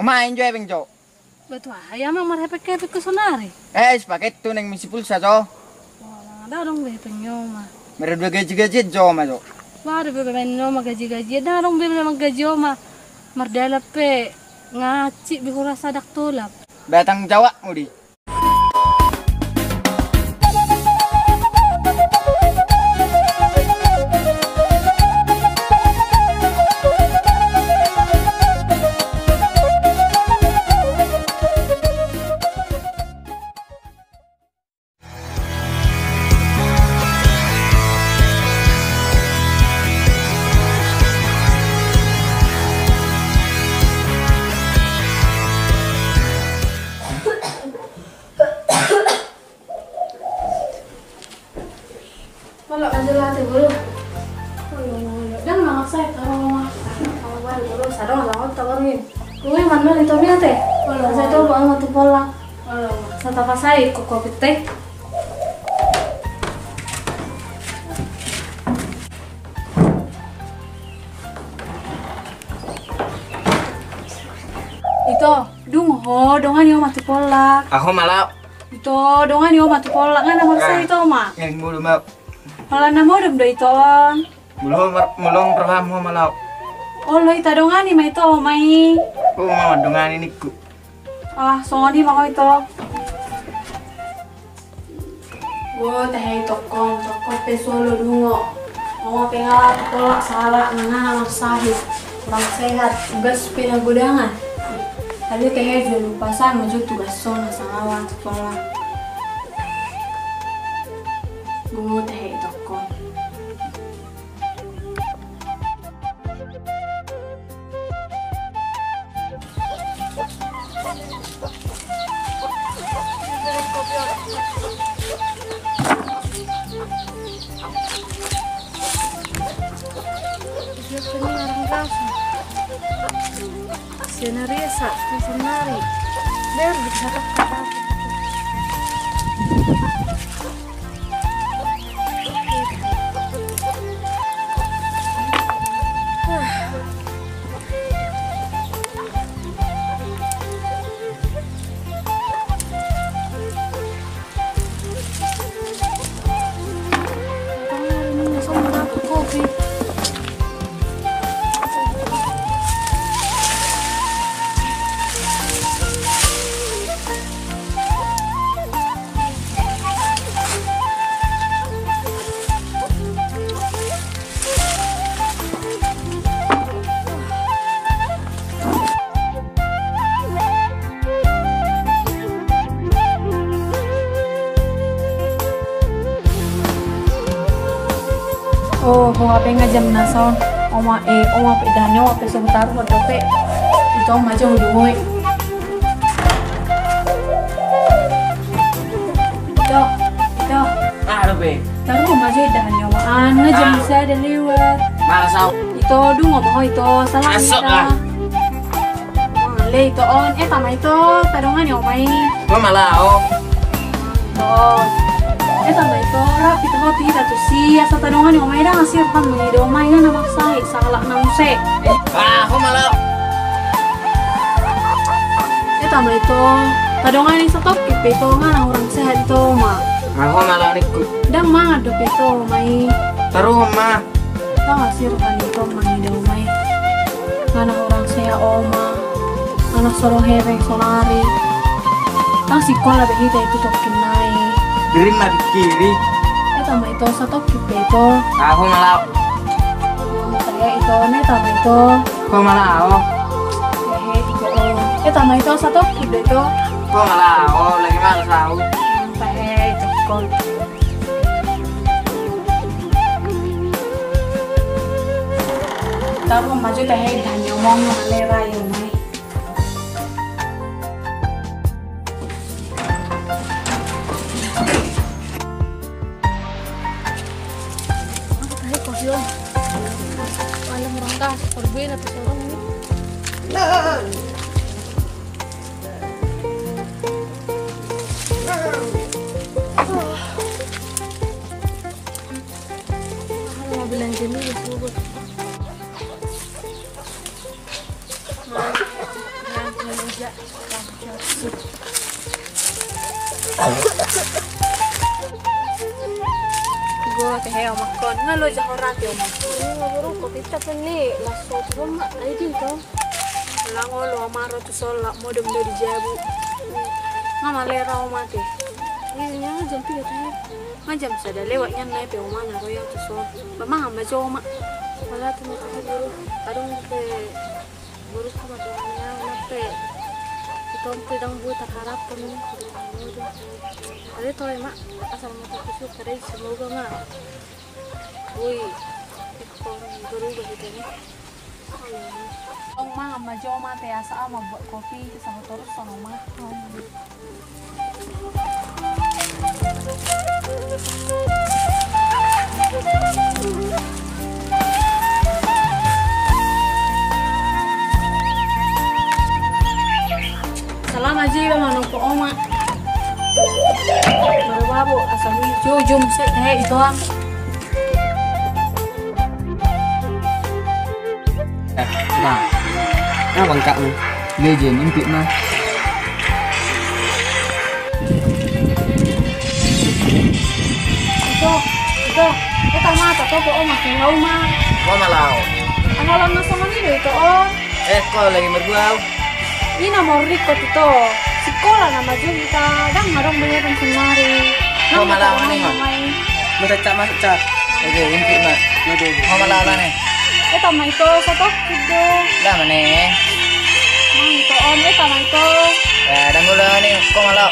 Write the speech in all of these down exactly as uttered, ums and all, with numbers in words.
Main jo hepeng jo. Ba tu aha i amang marhepeng-hepeng ho sonari? Eh, sepaket tu naeng misi pulsa jo. Wah, ndang adong be hepeng ni oma. Mardua gaji-gajian jo oma jo. Wah, adong be hepeng ni oma gaji-gajian, ndang adong be hepeng gaji oma. Mardalan pe nga hansit be hurasa ndang tolap. Ba tanggung jawabmu di. Olo, lanjut latih dulu. Olo, olo. Ndang na maksa ya, taruh rumah. Taruh baru, taruh sadong, taruh, taruh ini. Gue mana itu biar teh? Olo, saya tahu bawa tu pola. Olo, saya tak pasai, kok kopi teh. Ito, dung ho, dongani oma tu pola. Aho ma laho. Ito, dongani oma tu pola, nga na maksa ito oma. Neng mulu ma. Pola na modom do ito on. Mulu ho mar-, mulu ho roham ho ma laho. Olo ita dongani ma ito oma i. Oma dongani ningku. Ah, songon i ma ho ito. Go, tehe i tongkon, tongkon pe solo dungo. Oma pe nga laho tu pola sahala nang na maksa i. Kurang sehat, tugas pe na godangan. Alai tehe jo lupa sa ma jo tugas on na sahala tu pola. Go, tehe i tongkon. Senario sa, senario. Biar bisa. Oh, ho hape nga jam na son. Oma, eh, oma pe, dahani oma pe so hutaruhon dope. Ito ma jo hudungoi. Ito, ito. Aha dope? Taruhon ma jo dahani oma an, nga jam sada lewat. Malas au. Ito, dungo ma ho ito, salam ita. Male ito on, eta ma ito, tadongani oma i. Ho ma laho. Ito. Eta ma ito, rap ito ho tu hita tusi, asa tadongani oma i, ndang asi roham mangido oma i, nga na maksa i, sahala na muse. Ah, ho ma laho. Eta ma ito, tadongani satongkin pe ito, nga na hurang sehat ito oma. Ah, ho ma laho ningku. Ndang mangan dope ito oma i. Taruhon ma. Ndang asi roha ni ito mangido oma i. Nga na hurang sehat oma. Nga na so adong hepeng sonari. Ndang sikola be hita i tu tongkin nai. Biring ma pikiri. Eta ma ito satongkin pe ito. Aho ma laho. Tahe ito, eta ma ito. Ho ma laho. Tahe ito. Eta ma ito satongkin pe ito. Ho ma laho, lagi malas au. Tahe ito. Taruhon ma jo tahe, dahani omong na lera i. Tahe kopi on. Alam rangka, korbena tu sorong ini. Bilang jenuh ya, subuh. Go tehe omak on, nga loja ho rate omak. Nga boru, kopi ta pe ni, laso tu omak, ai di to. Nga olo amang ro tu son, modom do di jabu. Nga male ra omak te. Iya, jam piga tehe? Nga jam sada lewat nian, nai pe omak na ro ia tu son. Ba mangan ma jo omak. Mala tu mata boru. Adong pe. Boru, sama dengan yang nanti kita om pedang buat tak harap pun. Ada tau ya, Mak, asal mata kusuk kare, semoga, Mak. Woi, ikon berubah gitu nih. Om, Mak, ama jo, Mak, te asa ama buat kopi, sama terus sama, Mak. Salama jiwa manungko oma. Maro babo, asal ni jujum, se, he, ito, ah. Nah, nah, bangkakmu. Legend, impit ma. Ito, ito, ito mata, ito, ito, oma, ito, oma. Oma lao. Ana lama sama ni, ito, oh. Eh, ko lagi mergua. Ina mau rikot ito. Sikola nama juga kita, dang, madong, banyak yang semari. Ko malam ni. Masuk cak, masuk cak. Oke, impit ma. Oke, oke. Ko malam ni. Eta ma ito, satokkid do. Lama ni. Mang ito on, eta ma ito. Ya, dang gula ni, ko malam.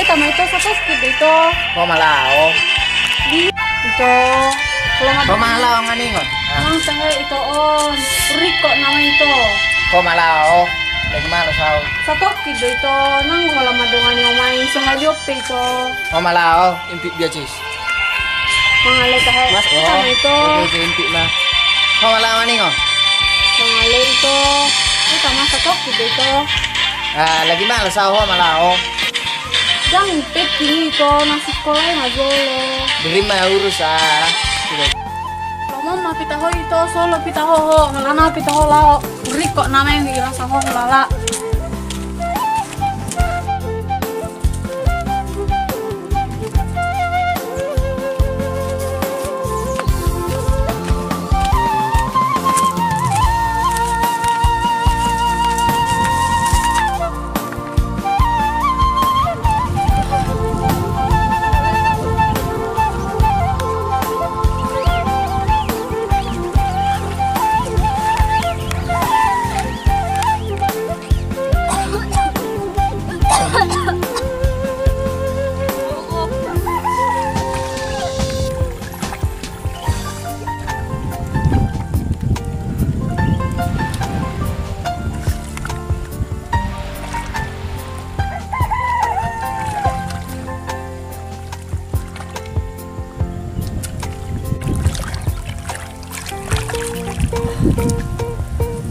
Eta ma ito, satokkid do ito. Ko malam. Di ito. Ko malam nga ningon. Mang tehe ito on. Rikot nama ito. Ko malam. Lagi malas au. Satokkid do ito, nang holan madongani oma i, sahali on pe ito. Ko malam. Impit biacis. Mangale tahe. Mas, oh. Eta ma ito. Oke, oke, impit ma. Ho, malao ningon. Mangale ito. Eta ma, satokkid do ito. Ah, lagi malas au, ho, malao. Dang pe kini ito, na sikola i ma jolo. Diri ma urus, ah. Sudah. Lomo ma pita ho ito, solo pita ho, ho. Ngalana pita ho lao. Rikot nama yang dirasa ho lala.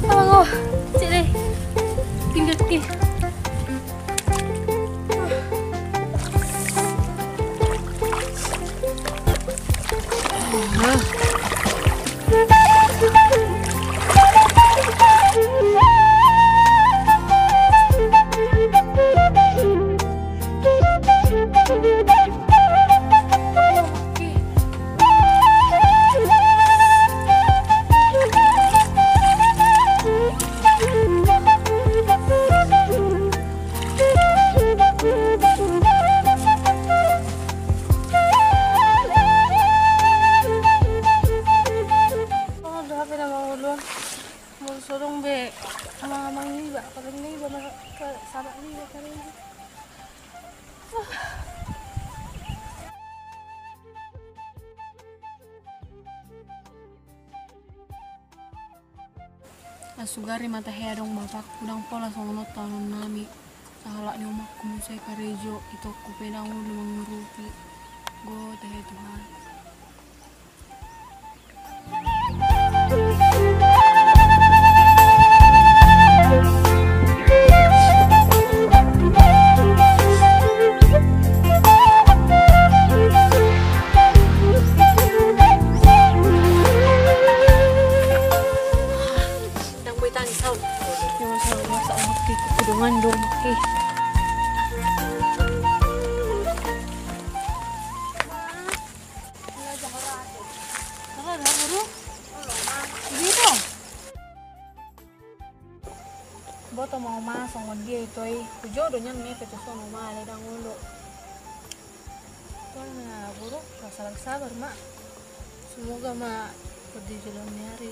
Aduh, cik deh. Tinggal cik. Molo so adong be amang-amang niba, paling niba, sahabat niba, paling. Asugari ma tahe adong bapakku, dang pola songon on taonon nami. Sahalak ni omakku muse karejo, itokku pe dang olo mangurupi. Go tahe Tuhan. Ndang boi tangis au. Yo, masa, masa, oke, kudungan dong, oke. Boto ma oma songon dia ito i, hujou do nian mepe tu son oma, ale dang olo. Pokokna boru, sabar-sabar ma. Semoga ma di jolo ni ari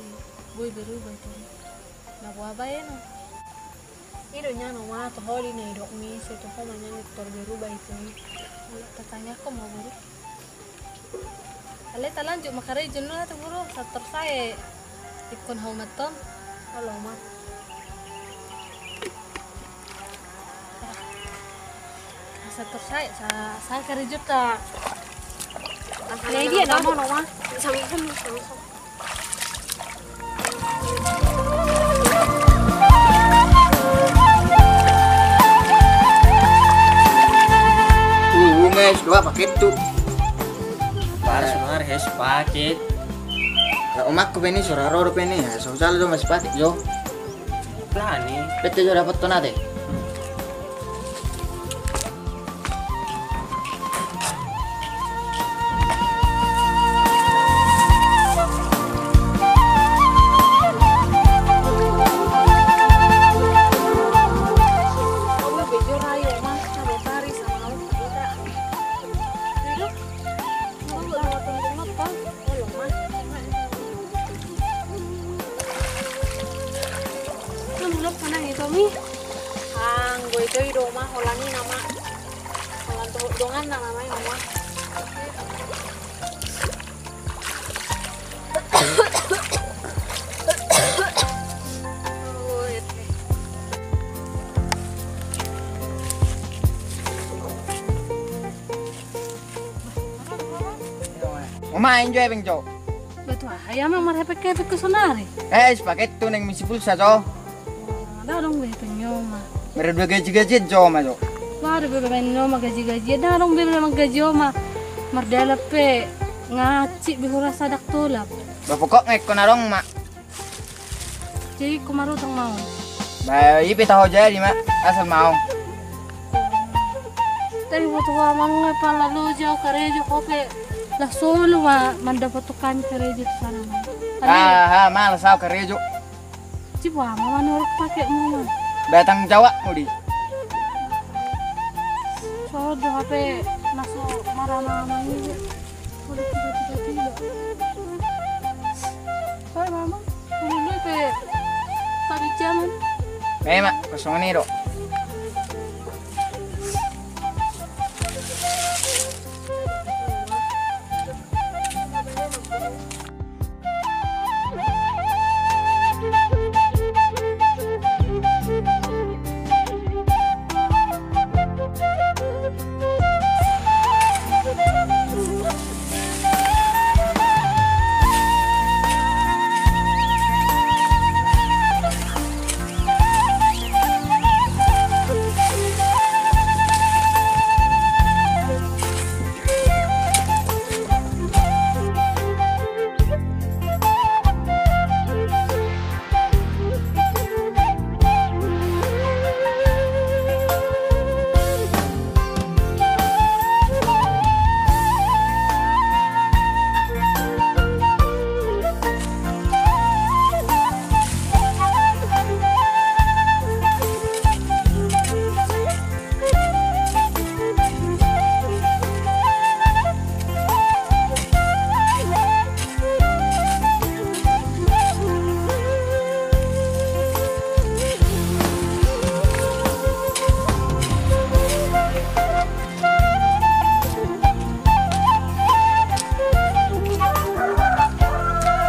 boi berubah ito i. Na boha baen on. I do nian oma, toho di na didok ni, sai toho ma nian tor berubah ito i. Tatangihon ma boru. Alai talanjut ma karejo on ate boru, sator sae. Ingkon hau ma tong. Olo ma. Sator sae, sa, sa karejo ta. Nah, dia nama nama. Sama-sama, sama-sama. Uh, mes, dua paket tu. Baru sebenarnya sepaket. Lah, omakku pe ni, sora ro pe ni, ya, so sala do masih paket, yo. Lah ni. Pete jo dapothon ate. Mulak manang ito mi. Anggo ito i do ma holan i nama. Holan tu dongan na nama i nama. Oma, injo ebeng jo. Batu aha ya ma marhepek-hepek ke sonari? Eh, sepaket tu neng misi pulsa jo. Wah, dang adong be hepeng ni oma. Merdua gaji-gaji jo oma jo. Wah, ada be main ni oma gaji-gaji. Dang adong be main gaji oma. Mardalan pe ngaci be hurasa dak tolap. Ba pokokna ingkon adong ma. Jadi, ko marutang mau. Ba, ipe taho jadi ma, asal mau. Tapi butuh amang pala lo jauh karejo kope. Lah solo ma mandapat tukang karejo di sana ma. Ah, ah, malas au karejo. Cipu ama manurut pakai mu ma. Batang jawab mu di. Solo do hape masuk marama-rama ini. Bae ma amang, dulu pe pabicaman. Memang kosong ni do.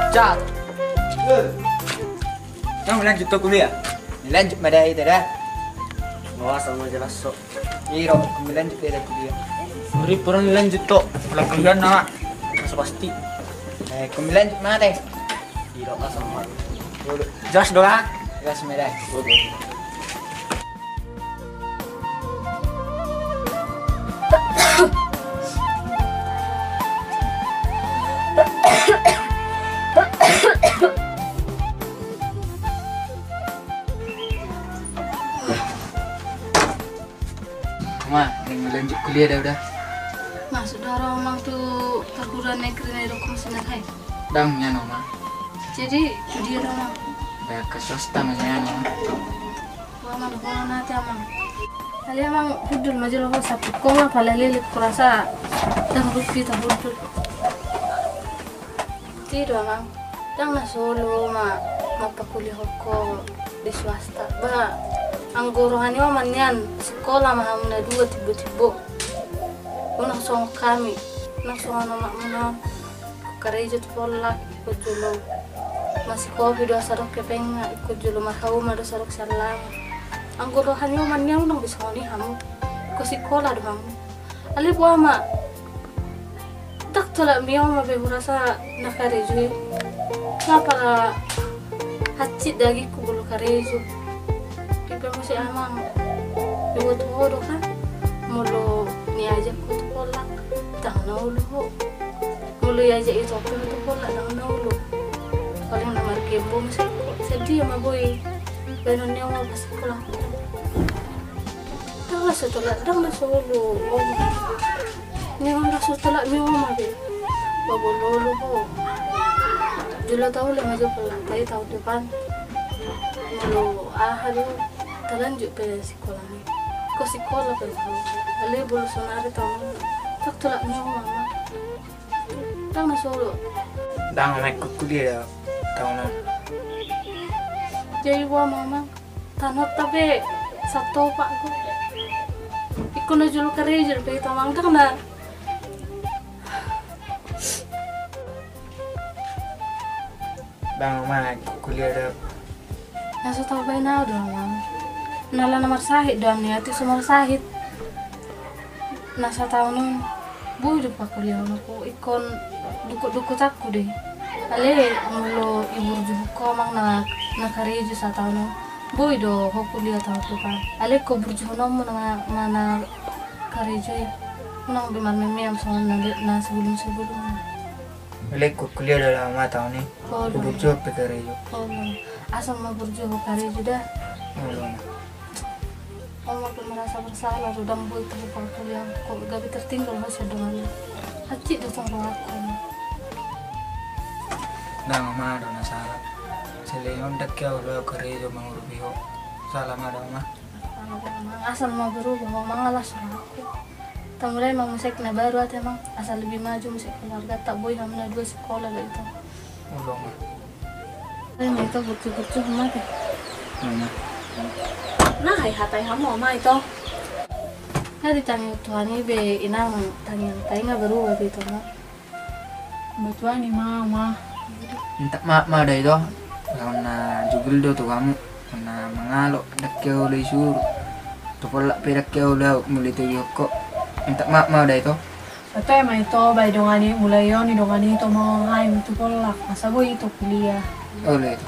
Cak. Kan lanjut tu kuliah. Lanjut ma da ita da. Wah, sama jelas so. Iro, kami lanjut da kuliah. Muri pura lanjut tu. Pelatihan na. Masa pasti. Eh, kami lanjut ma te. Iro ka sama. Jelas do ha? Jelas ma da. Ma, naeng lanjut kuliah do au da. Masuk do au, Amang, tu perguruan negeri na didok hamu sian na lae? Ndang, nian, Oma. Jadi tu dia do, Amang? Ba, ke swasta ma nian, Oma. Wah, Amang, dohonon ate, Amang. Alai, Amang, hundul ma jolo ho, sampingkon ma pala leleng, hurasa ndang rugi hita hundul. Ate do, Amang, ndang na solu ma mampakuliahon ho di swasta. Ba, anggo roha ni Oma nian, sikola ma hamu na dua timbo-timbo. Unang songon hami, unang songon omakmu na on. Karejo tu Pollak, ingkon jolo masikopi do asa adong hepengna, ingkon jolo marhauma do asa adong siallangan. Anggo roha ni Oma nian unang be songon i hamu. Ingkon sikola do hamu. Alai boha ma, ndang tolap ni Oma be hurasa na karejo i. Nga pala hansit dagingku molo karejo. Dipe muse, Amang, diboto ho do kan, molo niajak ho tu Pollak, ndang na olo ho. Molo diajak ito pe ho tu Pollak, ndang na olo. Paling na margembo muse ho. Sadia ma boi baenon ni Oma pasikolaanku? Ndang na so tolap, ndang na so olo, Oma. Nian ndang so tolap ni Oma be. Ba molo olo ho, jolo taula ma jo Pollak, tai taon depan. Molo aha do, talanjut pe sikola ni. Ingkon sikola pe ho. Alai molo sonari taon on, ndang tolap ni Oma, Amang. Ndang na so olo. Ndang, Oma, ingkon kuliah do au taon on. Jadi boha ma, Amang? Tanonta pe satopak do. Ingkon na jolo karejo dope hita, Amang, ndang na. Ndang, Oma, kuliah do au. Na so tau baen au do, Amang. Nala na marsahit do au nian, atik so marsahit. Na sataon on boi do pakuliahon ho, ingkon dukut-dukutanku do i. Alai molo diburjuhon ho, Amang, na, na karejo sataon on, boi do ho kuliah taon depan. Alai ingkon burjuhononmu na, na, na karejo i. Unang be marmeam-meam songon na, na sebelum-sebelumna. Alai ingkon kuliah do au, Oma, taon i. Olo. Huburjuhon pe karejo. Olo. Asal ma burju ho karejo da. Olo, Oma. Oma pe merasa bersalah do, ndang boi tu ho pakuliahon, gabe tertinggal ho sian dongan. Hansit do tong rohangku, Oma. Ndang, Oma, ndang na sala. Selain on ndang hea do au karejo mangurupi ho. Sala ma da, Oma. Sala da, Amang. Asal ma berubah ho, Amang, las rohangku. Tamulai ma muse na baru ate, Amang, asa lebih maju muse keluarganta, boi hamu na dua sikola do ito. Olo, Oma. Ai ma ito, burju-burju hamu ate. Olo, Oma. Na, ai hatai hamu, Oma, ito. Nga ditangihon Tuhan i be, inang, tangiang-tangiang berubah be ito, Amang. Batuan i ma, Oma. Minta maaf ma da ito. Laon na jugil do tu hamu. Na mangalo ndang hea olo isuru. Tu Pollak pe ndang hea olo au molo itogihon ho. Minta maaf ma da ito. Ate ma ito, ba i dongan i, mulai on i dongan i ito ma, hai, tu Pollak. Asa boi ito kuliah. Olo ito.